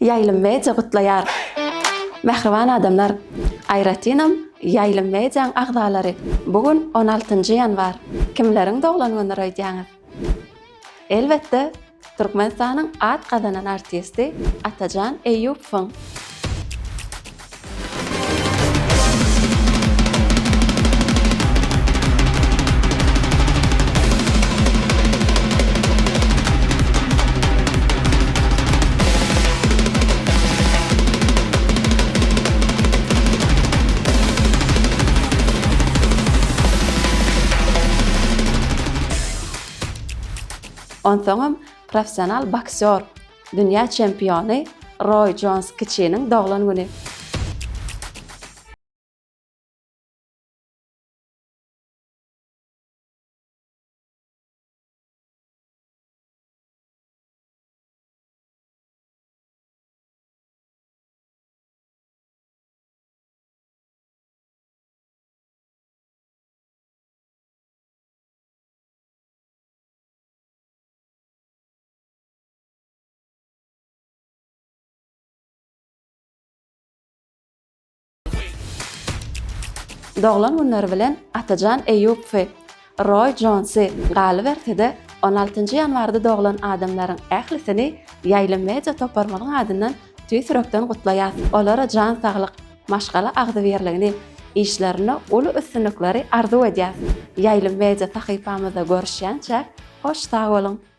Ýaýlym Media gutlaýar! Mähriban adamlar, aýratynam Ýaýlym Mediaň agzalary, bu gün on altynjy ýanwar. Kimleriň doglan günüdir öýdýäňiz? Elbetde, Türkmenistanyň at gazanan artisti Atajan Eýýupowyň. Onsoňam professional boksýor, dünýä çempiony Roý Jons kiçiniň doglan güni. Doglan günleri bilen Atajan Eýýupowy, Roý Jonsy, galyberse-de, on altynjy ýanwarda doglan adamlaryň ählisini Ýaýlym media toparymyzyň adyndan tüýs ýürekden gutlaýas. Olara jan saglyk, maşgala agzybirligini, işlerinde uly üstünlikleri arzuw edýäs. Ýaýlym media sahypamyzda görüşýänçäk, hoş sag boluň!